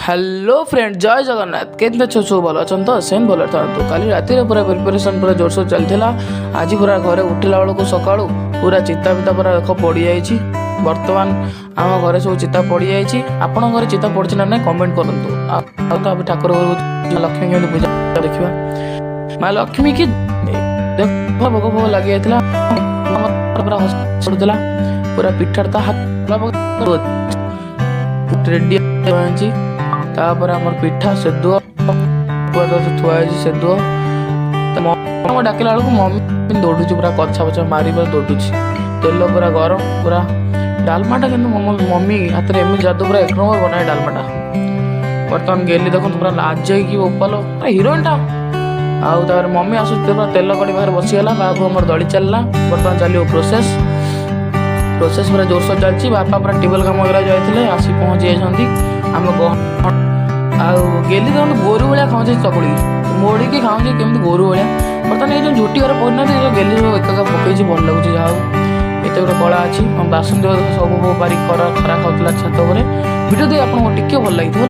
Hello friend, ଜୟ ଜଗନ୍ନାଥ। କେମିତି ଅଛ ସବୁ? ଭଲ ଅଛନ୍ତି ତ? ସେମିତି ଭଲରେ ଥାନ୍ତୁ। କାଲି ରାତିରେ ପୁରା ପ୍ରିପାରେସନ୍ ପୁରା ଜୋରସୋର ଚାଲିଥିଲା। ଆଜି ପୁରା ଘରେ ଉଠିଲା ବେଳକୁ ସକାଳୁ ପୁରା ଚିତା ଫିତା ପୁରା ଦେଖ ପଡ଼ିଯାଇଛି। ବର୍ତ୍ତମାନ ଆମ ଘରେ ସବୁ ଚିତା ପଡ଼ିଯାଇଛି। ଆପଣଙ୍କ ଘରେ ଚିତା ପଡ଼ିଛି ନା ନାହିଁ, କମେଣ୍ଟ କରନ୍ତୁ। ଆଉ ତ ଆମେ ଠାକୁର ଘରକୁ, ଲକ୍ଷ୍ମୀ କେମିତି ପୂଜା ଦେଖିବା। ମା ଲକ୍ଷ୍ମୀ କି ଦେଖ, ଭୋଗ ଫୋଗ ଲାଗିଯାଇଥିଲା, ପୁରା ହସୁଥିଲା। ପୁରା ପିଠାରେ ତା ହାତ ରେଡି ହେଇଛି। ତାପରେ ଆମର ପିଠା ସେଦୁଅ ଥୁଆ ହେଇଛି। ସେଦୁଅ ଡାକିଲା ବେଳକୁ ମମି ଦୌଡୁଛି, ପୁରା କଛା ପଛା ମାରି ପୁରା ଦୌଡୁଛି। ତେଲ ପୁରା ଗରମ ପୁରା। ଡାଲମାଟା କିନ୍ତୁ ମମି ହାତରେ ଏମିତି ଯାଦୁ, ପୁରା ଏକ ନମ୍ବର ବନାଏ ଡାଲମାଟା। ବର୍ତ୍ତମାନ ଗେଲି ଦେଖନ୍ତୁ, ପୁରା ଲାଜେଇକି ବୋପାଲ, ପୁରା ହିରୋଇନଟା। ଆଉ ତାପରେ ମମି ଆସୁଛି, ପୁରା ତେଲ କଡ଼ି ପାଖରେ ବସିଗଲା। ବାବୁ ଆମର ଦଳି ଚାଲିଲା। ବର୍ତ୍ତମାନ ଚାଲିବ ପ୍ରୋସେସ୍। ପ୍ରୋସେସ୍ ପୁରା ଜୋରସୋର ଚାଲିଛି। ବାପା ପୁରା ଟ୍ୟୁବୱେଲ୍ କାମ କରିବାକୁ ଯାଇଥିଲେ, ଆସି ପହଞ୍ଚି ଯାଇଛନ୍ତି। ଆମ ଆଉ ଗେଲି ଦେଖନ୍ତୁ, ଗୋରୁ ଭଳିଆ ଖାଉଛି। ଚକୁଳି ମୋଡ଼ିକି ଖାଉଛି କେମିତି ଗୋରୁ ଭଳିଆ। ବର୍ତ୍ତମାନ ଏଇ ଯେଉଁ ଝୋଟି ଘରେ ପଡ଼ିନାହାନ୍ତି, ଏ ଗେଲି ସବୁ ଏକା ଏକା ପକେଇଛି। ଭଲ ଲାଗୁଛି, ଯାହା ହଉ, ଏତେ ଗୋଟେ କଳା ଅଛି। ଆମ ବାସନ୍ତୀ ସବୁ ପାରି ଖରା ଖରା ଖାଉଥିଲା ଛାତ ଉପରେ। ଭିଡ଼ିଓ ଦେଇ ଆପଣଙ୍କୁ ଟିକେ ଭଲ ଲାଗିଥିବ।